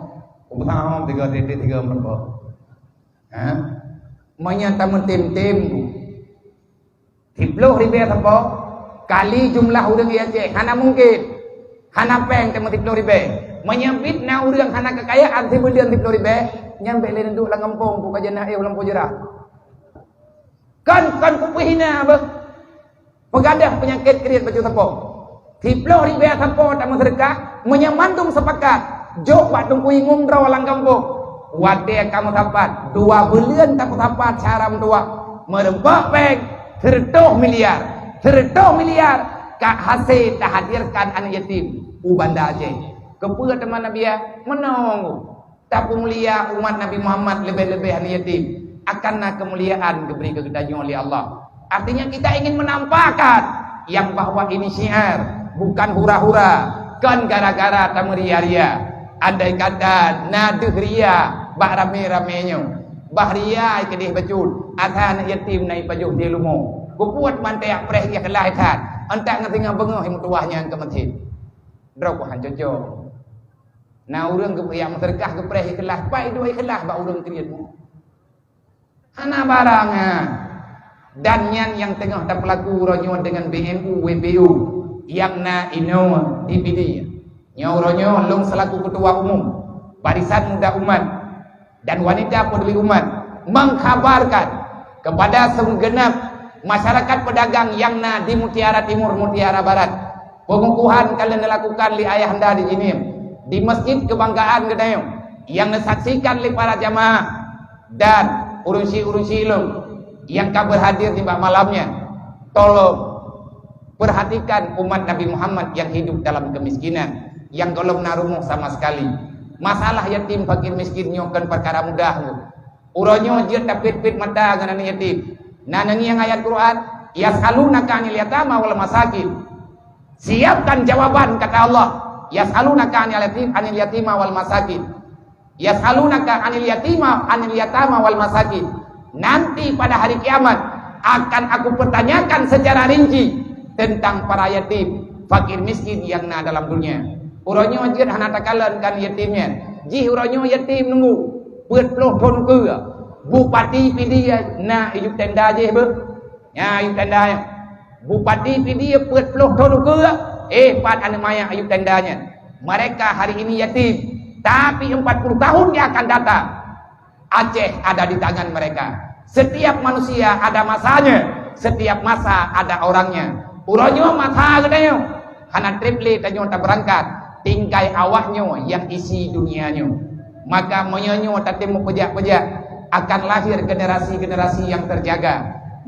ubah hom tiga titik tiga meureumpok. Ha? Meunyoe tameutem-tem, siploh ribèe sapo, kali jumlah ureueng di Aceh, hana mungken. Hana péng teuma siploh ribèe. Meunyoe biet na ureueng hana keukayaan sibuleuen siploh ribèe, nyan bèk lé neuduek lam gampông, buka janah éh lam pujra. Kon, kon kupeuhina beuh. Peugadôh peunyakét kriet bacut sapo. Siploh ribèe sapo tameuseudeukah, meunyoe mandum sepakat, jok bak Teungku Imum droe lam gampông. Watèe ka meusapat, dua buleuen tapeusapat syara meutuwah. Meureumpok péng, seureutôh miliar. Seureutôh miliar ka hase tahadirkan aneuk yatim u Banda Aceh. Keupeue teuma Nabi ya? Meunong. Tapeumulia umat Nabi Muhammad, leubeh-leubeh aneuk yatim, akan na keumuliaan geubri keu geutanyoe lé Allah. Artinya, kita ingin menampakkan yang bahwa ini syiar, bukan hura-hura, kon gara-gara tameuria-ria. Andai kata na deuh ria bak ramé-ramé nyoe, bah ria keudeh bacut, asai aneuk yatim na ipajoh di leumo. Keupeue mantong jak preh ikhlas that, antak ngon singoh beungoh meutuwah nyan keu masjid. Droe keuh han cocok. Na ureueng geupeujak meuseudeukah geupreh ikhlas, pat iduek ikhlas bak ureueng kriet nyoe. Hana barang, ha. Dan nyan nyang teungoh tapeulaku uroe nyoe deungon B N U, W P U, nyang na inoe di Pidie. Nyoe uroe nyoe lôn seulaku keutua umum Barisan Muda Umat dan Wanita Peduli Umat mengkhabarkan kepada segenap masyarakat pedagang nyang na di Mutiara Timur, Mutiara Barat, pengukuhan ka lheueh neulakukan lé ayahanda di Jeunieb, di Masjid Keubanggaan geutanyoe, nyang neusaksikan lé para jamaah dan ureueng syik-ureueng syik lôn nyang ka beuhadir nibak malam nyan. Tolong perhatikan umat Nabi Muhammad nyang hidup dalam kemiskinan, nyang gohlom na rumoh sama sekali. Masalah yatim fakir miskin nyoe kon peukara mudah. Uroe nyoe jeuet tapét-pét mata ngon aneuk yatim. Na neungieng ayat Quran, "Yas'alunaka 'anil yatama wal masakin." Siapkan jawaban, kata Allah, "Yas'alunaka 'anil yatim, 'anil yatima wal masakin." "Yas'alunaka 'anil yatima, 'anil yatama wal masakin." Nanti pada hari kiamat akan Aku pertanyakan secara rinci tentang para yatim, fakir miskin nyang na dalam dunia. Uroe nyoe jeuet hana takalon kan yatim nyan. Jih uroe nyoe yatim nunggu peuet ploh thon ukeue. Bupati Pidie na ijôk tenda jih beuh. Nyan ijôk tenda nyan. Bupati Pidie peuet ploh thon ukeue, eh, pat aneuk manyak ijôk tenda nyan. Mereka hari ini yatim, tapi empat puluh tahun yang akan datang, Aceh ada di tangan mereka. Setiap manusia ada masanya, setiap masa ada orangnya. Uroe nyoe masa geutanyoe, hana treb lé tanyoe tabeurangkat, tinggai awak nyoe nyang isi dunia nyoe. Maka meunyoe nyoe tatem meupeujak-peujak, akan lahir generasi-generasi nyang terjaga.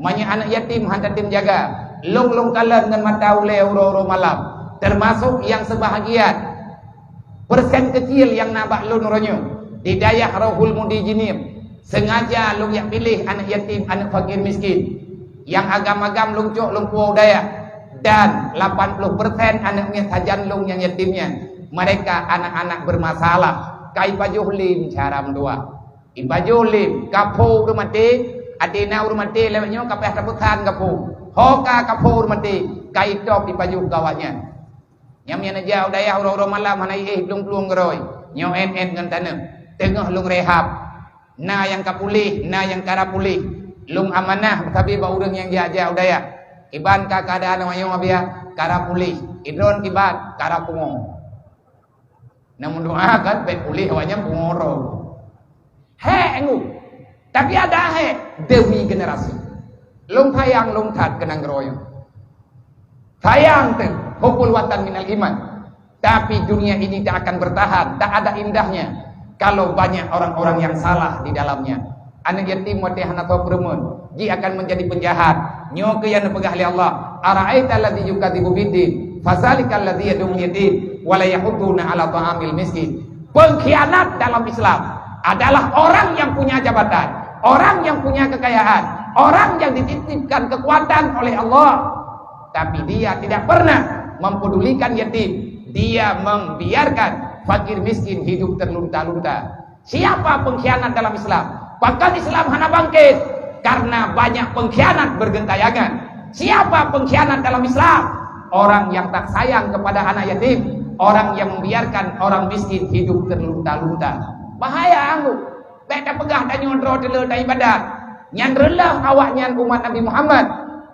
Meunyoe aneuk yatim han tatem jaga, lôn-lôn kalon ngon mata ulée uroe-uroe malam, termasuk nyang seubahagian persen kecil nyang na bak lôn uroe nyoe di dayah Rohul Mudi Jeunieb, Sengaja lôn jak piléh aneuk yatim, aneuk fakir miskin. Nyang agam-agam lôn cok lôn puwoe u dayah. Dan lapan ploh persen aneuk miet sajan lôn nyang yatim nyan, mereka anak-anak bermasalah. Ka ipajoh lé cara meudoa. Ipajoh lé, ka phon ureuëng maté, até na ureuëng maté lewat nyoe ka payah tapeusan ka phon. Ho ka ka phon ureuëng maté, ka itôb ipajoh keu awaknyan. Nyang meunan jak u dayah uroe-uroe malam hana iéh plueng-plueng keudroe. Nyoe ét-ét ngon taneuk. Teungoh lôn rehab. Na nyang ka puléh, na nyang ka rab puléh. Lôn amanah sabe bak ureuëng nyang jak-jak u dayah. Kiban ka keuadaan awaknyoe, Abiya? Ka rab puléh. Idroen kiban? Ka rab pungo. Na meudoa kan, bék puléh awaknyan pungo droe. Hék ngu. Tapi ada hék demi generasi. Lôn sayang lôn that keu nanggroe nyoe. Sayang teuh, hubbul watan minal iman. Tapi dunia ini tak akan bertahan, tak ada indahnya kalau banyak orang-orang yang salah di dalamnya. Aneuk yatim watée hana soe peureumeun, jih akan menjadi penjahat. Nyoe keuh nyang neupeugah lé Allah, "Ara'aita alladzi yukadzibu biddin, fazalikal ladzi yad'ul yatim, wa la yahuddu 'ala ta'amil miskin." Pengkhianat dalam Islam adalah orang yang punya jabatan, orang yang punya kekayaan, orang yang dititipkan kekuatan oleh Allah. Tapi dia tidak pernah mempedulikan yatim. Dia membiarkan fakir miskin hidup terlunta-lunta. Siapa pengkhianat dalam Islam? Bahkan Islam hana bangkit karena banyak pengkhianat bergentayangan. Siapa pengkhianat dalam Islam? Orang yang tak sayang kepada anak yatim, orang yang membiarkan orang miskin hidup terlunta-lunta. Bahaya anggu. Bék tapeugah tanyoe droe teuleu dan ibadat. Nyan reuloh awaknyan umat Nabi Muhammad.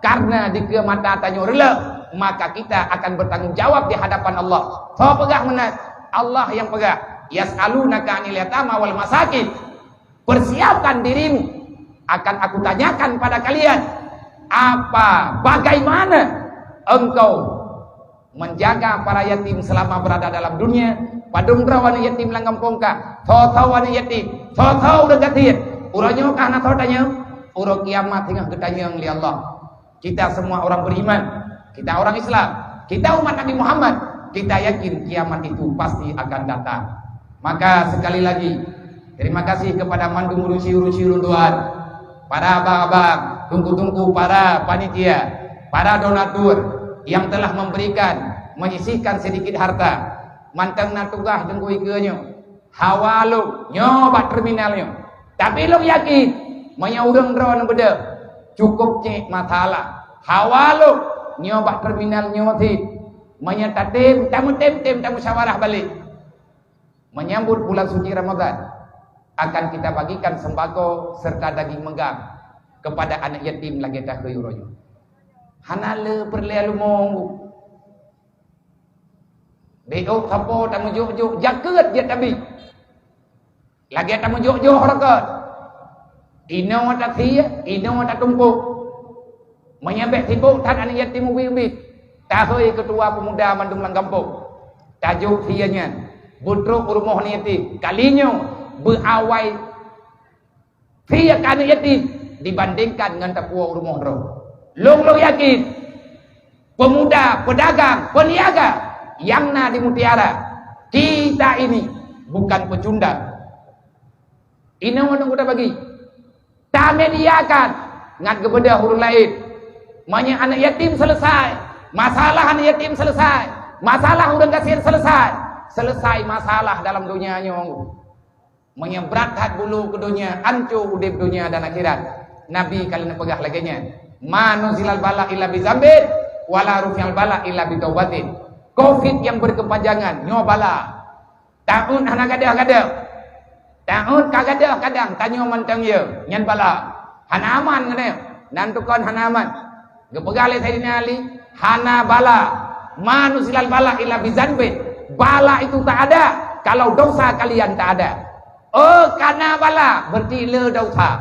Karena dikeue mata tanyoe reuloh, maka kita akan bertanggung jawab di hadapan Allah. Soe peugah meunan? Allah nyang peugah, "Yas'alunaka 'anil yatama wal masakin." Persiapkan dirimu, akan Aku tanyakan pada kalian, apa, bagaimana engkau menjaga para yatim selama berada dalam dunia? Padum droe aneuk yatim lam gampông kah? Soe-soe aneuk yatim? Soe-soe ureuëng gasien? Uroe nyoe kah na soe tanyong? Uroe kiamat singoh geutanyong lé Allah. Kita semua orang beriman, kita orang Islam, kita umat Nabi Muhammad, kita yakin kiamat itu pasti akan datang. Maka sekali lagi, terima kasih kepada mandum ureuëng siuroe-siuroe tuan, para abang-abang, teungku-teungku, para panitia, para donatur yang telah memberikan, menyisihkan sedikit harta. Mantong na tugaih teungku ikeue nyoe. Hawa lôn nyoe bak terminal nyoe. Tapi lôn yakin, meunyoe ureuëng droeneuh beudôh, cukup cit masalah. Hawa lôn nyoe bak terminal nyoe sit. Meunyoe tatem, tameutem-tem, tamusyawarah balek. Menyambut bulan suci Ramadan, akan kita bagikan sembako serta daging meugang kepada anak yatim lagée takheun uroe nyoe. Hana le peureulée leumo. Bék sapo tameujok-jok, jakeuet jeuet tabi. Lagée tameujok-jok rokot. Inoe tasie, inoe tatumpok. Meunyoe bék sibok that aneuk yatim ubit-ubit, tahôi keutua peumuda mandum lam gampông. Tajok sie nyan, beutrok u rumoh aneuk yatim. Kali nyoe beuawai sie keu aneuk yatim dibandingkan ngon tapuwoe u rumoh droe. Lôn, lôn yakin, peumuda, peudagang, peuniaga nyang na di Mutiara, kita ini bukan pecundang. Inoe nunggu tabagi. Tamediakan ngat geubeudôh ureuëng laén. Meunyoe aneuk yatim selesai, masalah aneuk yatim selesai, masalah ureuëng gasien selesai, selesai masalah dalam donya nyoe. Meunyoe brat that bulo keu donya, anco udeb donya dan akhirat. Nabi ka lheueh neupeugah lagée nyan, "Ma nuzilal bala illa bi zambin, wala rufi'al bala illa bi taubatin." Covid yang berkepanjangan, nyoe bala. Taun hana gadôh-gadôh. Taun ka gadôh kadang, tanyoe mantong ye, nyan bala. Hana aman keunoe, nan tukon hana aman. Geupeugah lé Saidina Ali, "Hana bala, ma nuzilal bala illa bi zanbin." Bala itu tak ada kalau dosa kalian tak ada. Oh, kana bala, berarti le dosa.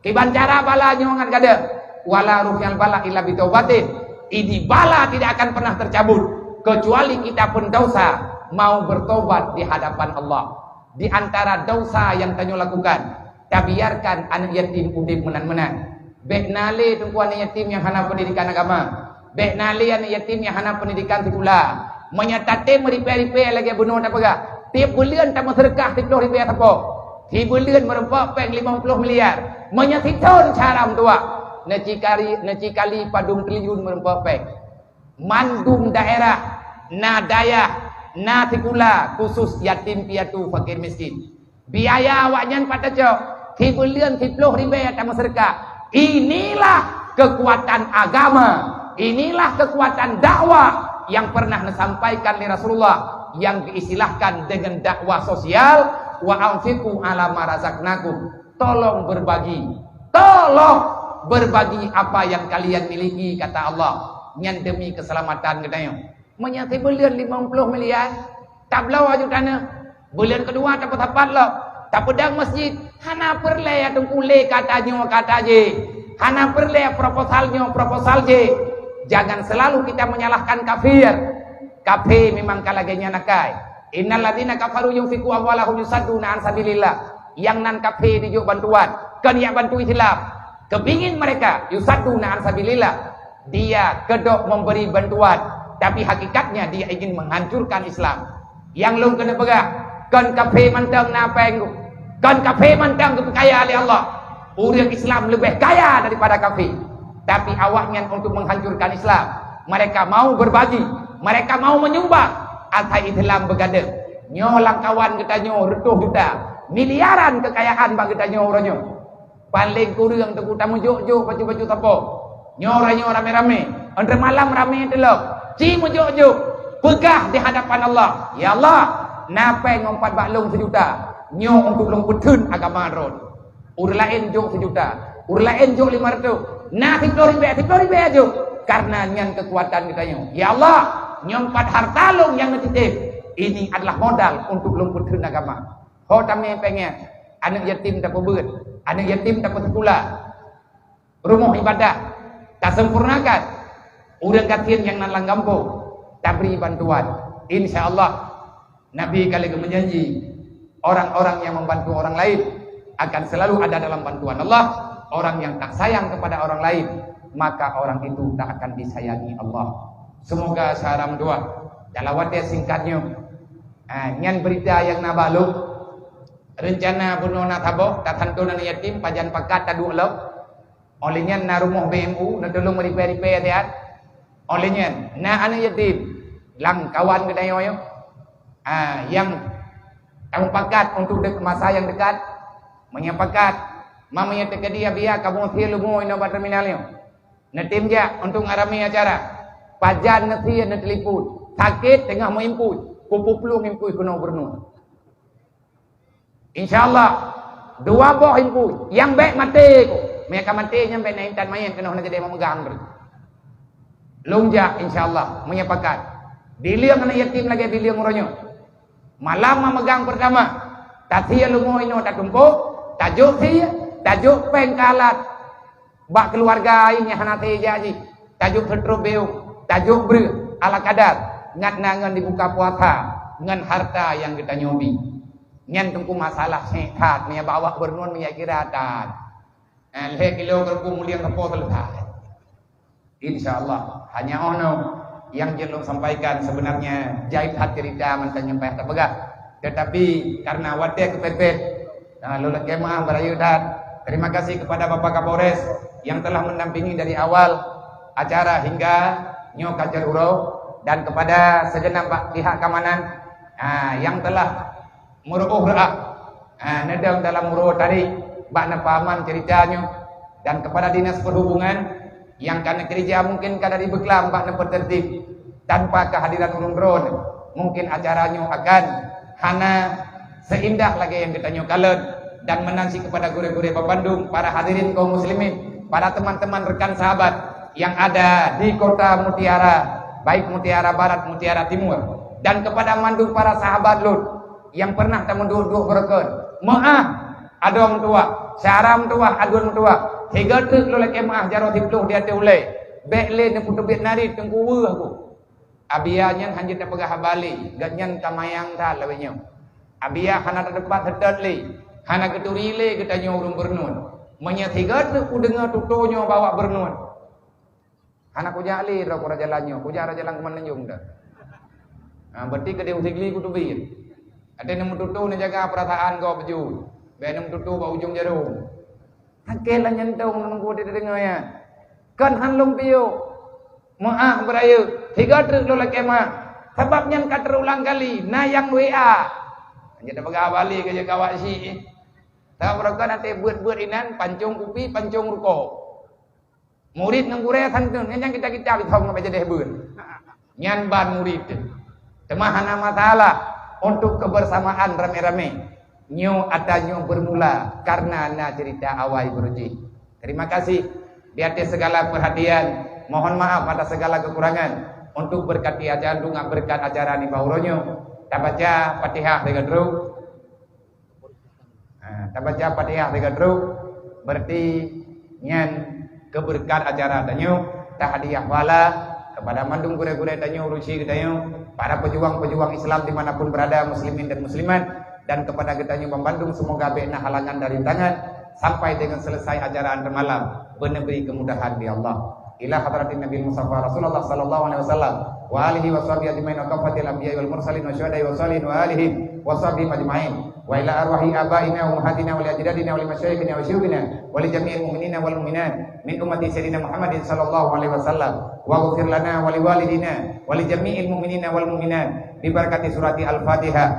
Kiban cara bala nyoe ngat gadôh, "Wala rufi'al bala illa bi taubatin." Ini bala tidak akan pernah tercabut kecuali kita pendosa mau bertobat di hadapan Allah. Di antara dosa yang tanyoe lakukan, tabiarkan aneuk yatim udeb meunan-meunan. Bék na lé teungku aneuk yatim nyang hana pendidikan agama. Bék na lé aneuk yatim nyang hana pendidikan sikula. Meunyoe tatem ribée-ribée lagée bunoe tapeugah, tieb buleuen tameuseudeukah siplôh ribée sapo. Sibuleuen meureumpok péng limong ploh miliar. Meunyoe sithon syara meutuah, neuci kali, neuci kali padum triliun meureumpok péng. Mandum daerah, na dayah, na sikula khusus yatim piatu fakir miskin. Biaya awaknyan pat tacok, sibuleuen siploh ribèe tameuseudeukah. Inilah kekuatan agama, inilah kekuatan dakwah yang pernah disampaikan oleh Rasulullah yang diistilahkan dengan dakwah sosial, "Wa anfiqu ala ma razaqnakum." Tolong berbagi. Tolong berbagi apa yang kalian miliki, kata Allah. Nyan demi keselamatan geutanyoe. Meunyoe sibuleuen limong ploh miliar, tabloe aju tanoh. Buleuen keudua tapeusapat lom, tapeudong masjid. Hana peureulèe teungku lé kata nyoe kata jih. Hana peureulèe proposal nyoe proposal jih. Jangan selalu kita menyalahkan kafir. Kafé memang ka lagèe nyan akai. "Innal ladzina kafaru yunfiqu amwalahum yusadduna an sabilillah." Nyang nan kafé dijok bantuan, kon jak bantu Islam. Kepingin mereka yusadduna an sabilillah. Dia kedok memberi bantuan, tapi hakikatnya dia ingin menghancurkan Islam. Nyang lôn keuneuk peugah, kon kafé mantong na péng, kon kafé mantong geupeukaya lé Allah. Ureueng Islam leubeh kaya daripada kafé. Tapi awaknyan untuk menghancurkan Islam, mereka mau berbagi, mereka mau menyumbang, asai Islam beugadeuh. Nyoe lam kawan geutanyoe reutôh juta, miliaran keukayaan bak geutanyoe uroe nyoe. Paleng kureueng teungku tameujok-jok bacut-bacut sapo. Nyoe uroe nyoe ramé-ramé, 'oh malam ramé teulok. Ci meujok-jok, peugah di hadapan Allah, "Ya Allah, na péng ngon pat bak lôn seujuta, nyoe untuk lôn peutheun agama Droe." Ureueng laén jok seujuta, ureueng laén jok limong reutôh, na siploh ribèe, siploh ribèe jok. Karena nyan keukuatan geutanyoe. Ya Allah, nyoe pat harta lôn nyang neutitép, ini adalah modal untuk lôn peutheun agama. Ho tamé péng nyan, aneuk yatim tapeubeuet, aneuk yatim tapeusikula, rumoh ibadah tasempurnakan, ureueng gasien nyang na lam gampông tabri bantuan. Insya Allah, Nabi ka lheueh geumeujanji, orang-orang yang membantu orang lain akan selalu ada dalam bantuan Allah. Orang yang tak sayang kepada orang lain, maka orang itu tak akan disayangi Allah. Semoga syara meutuah. Dalam watèe singkat nyoe, ah, nyan beurita nyang na bak lôn. Reuncana bunoe na saboh, tasanton aneuk yatim, pajan pakat taduek lom. Óh lheueh nyan na rumoh B M U, neutulông meuripèe-ripèe siat. Óh lheueh nyan na aneuk yatim lam kawan geutanyoe nyoe, ah, nyang tamupakat untuk dek-, masa nyang dekat. Meunyoe pakat, ma meunyoe teukeudi Abiya kamoe sie leumo inoe bak terminal nyoe. Neutem jak untuk ngon ramé acara. Pajan neusie neutelepon. Sakét teungoh meuimpui, kupeuplueng impui keunoe gubernur. Insya Allah, dua boh impui. Nyang bèk maté ku. Meunyo ka maté nyan bèk na intat manyét keunoe hana jadi meumegang bri. Lôn jak insya Allah, meunyo pakat. Bileueng aneuk yatim lagèe bileueng uroe nyoe. Malam meumegang peurtama, tasie leumo inoe tatumpôk, tajok sie, tajok péng keu alat. Bak keuluwarga nyang hana teuh jak jih, tajok seutrop biôh, tajok breueh ala kadar, ngat na ngon dibuka puasa ngon harta nyang geutanyoe bi. Nyan teungku masalah syiek that, meunyo bak awak beureunon meunyo kira that. Eh, lhèe kilo keureupuk mulieng sapo seuleusoe. Insya Allah, hanya ono nyang jeuet lôn sampaikan, sebenarnya jai that cerita mantong nyang payah tapeugah. Tetapi karena watèe keupepet, Nah, lôn lakèe meu'ah beurayeuk that. Terima kasih kepada Bapak Kapolres yang telah mendampingi dari awal acara hingga nyoe ka jeuet uroe, dan kepada segenap ba-, pihak keamanan, ah, yang telah meureu'oh reu'ah, ah, neudong dalam uroe tarék bak neupeuaman cerita nyoe, dan kepada Dinas Perhubungan yang ka neukeurija mungkin ka dari beuklam bak neupeuteurtib. Tanpa kehadiran ureueng droe, mungkin acara nyoe akan hana seindah lagèe nyang geutanyoe kalon. Dan meunan cit kepada gurèe-gurèe bandum, para hadirin kaum muslimin, para teman-teman rekan sahabat yang ada di kota Mutiara, baik Mutiara Barat, Mutiara Timur, dan kepada mandum para sahabat lôn nyang pernah tameuduek-duek beureukeun. Meu'ah, adoe meutuwah, syara meutuwah, aduen meutuwah. Sigoe teuk lôn lakèe meu'ah jaroe siploh di ateueh ulèe. Bèk lé neupeuteubiet narit teungku weueh ku. Abiya nyan hana jeuet tapeugah haba lé, gobnyan ka mayang that lawét nyoe. Abiya hana tateupat seutôt lé, hana geuturi lé geutanyoe ureueng beureunon. Meunyoe sigoe teuk kudeungö tutoe nyoe bak awak beureunon, hana kujak lé droe kura jalan nyoe, kujak droe jalan Keumantanjong dah. Ha, berarti keudéh u Sigli kuteubiet. Até neumeututoe neujaga peurasaan gob beujeuet. Bèk neumeututoe bak ujông jarôm. Sakét lah nyantông nunggu di teungoh nyan. Kon han lôn piôh. Meu'ah beurayeuk. Tiga treuk lôn lakèe meu'ah. Sabab nyan ka teurulang kali. Na nyang W A. Jadi peugah balik keu jeuet kawak syiek. Sabab barokon até beuet-beuet inan, pancong kupi, pancong rukok. Murit ngon gurèe santun, nyan nyang kita-kita bithong ngon bajadèh beun. Nyan ban murit. Teuma hana masalah untuk kebersamaan ramé-ramé. Nyoe ata nyoe bermula karena na cerita awai beurujih. Terima kasih di atas segala perhatian. Mohon maaf atas segala kekurangan. Untuk berkati acara, untuk berkat acara nibak uroe nyoe, tabaca Fatihah lagèe droe. Ha, tabaca Fatihah lagèe droe, berarti nyan keubeureukat acara tanyoe, tahadiah pahala kepada mandum gurèe-gurèe tanyoe, ureueng syiek tanyoe, para pejuang-pejuang Islam di mana pun berada, muslimin dan muslimat, dan kepada geutanyoe banmandum, semoga bèk na halangan dari tangan sampai dengan selesai acara antar malam, beuneubri kemudahan di Allah. Ila hadratin Nabi Mustafa Rasulullah sallallahu alaihi wasallam wa alihi wa sahbihi ajmain wa kaffatil anbiya wal mursalin wa syuhada wa salihin wa alihim wa sahbihim ajmain. Wa ila arwahi abaina wa ummahatina wa li ajdadina wa li masyayikhina wa syuyukhina wa li jami'il mu'minina wal mu'minat min ummati Sayyidina Muhammadin sallallahu alaihi wasallam. Waghfir lana wa li walidina wa li jami'il mu'minina wal mu'minat bi barakati surati Al-Fatihah.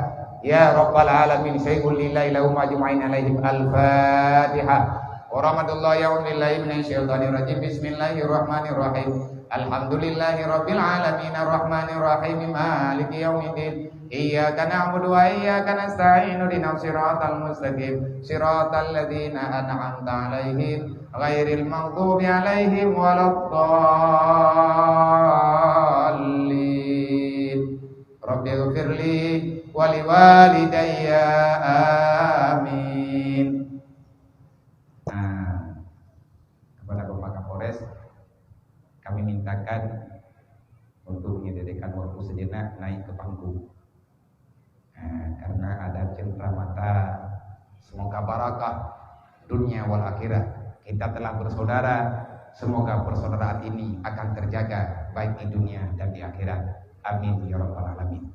Ya Rabbal Alamin, syai'un lillahi lahum ajma'in alaihim. Al-Fatihah. Wa rahmatullahi wa billahi minasyaitonir rajim. Bismillahirrahmanirrahim. Alhamdulillahi rabbil alamin, arrahmanir rahim, maliki yaumiddin. Iyyaka na'budu wa iyyaka nasta'in. Ihdinas siratal mustaqim. Siratal ladzina an'amta 'alaihim, ghairil maghdubi 'alaihim waladdallin. Rabbighfirli wa liwalidayya. Amin. Nah, kepada Bapak Kapolres, kami mintakan untuk menyediakan waktu sejenak naik ke panggung. Nah, karena ada cendera mata, semoga barakah dunia wal akhirah. Kita telah bersaudara, semoga persaudaraan ini akan terjaga baik di dunia dan di akhirat. Amin ya rabbal alamin.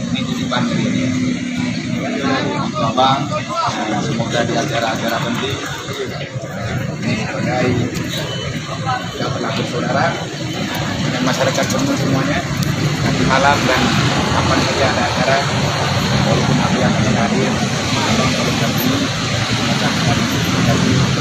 Ini titipan dari Abang, semoga di acara-acara penting sebagai kita telah bersaudara dengan masyarakat Bengkulu semuanya. Nanti malam dan kapan saja ada acara, walaupun Abi akan hadir, malam kalau kami, maka akan kami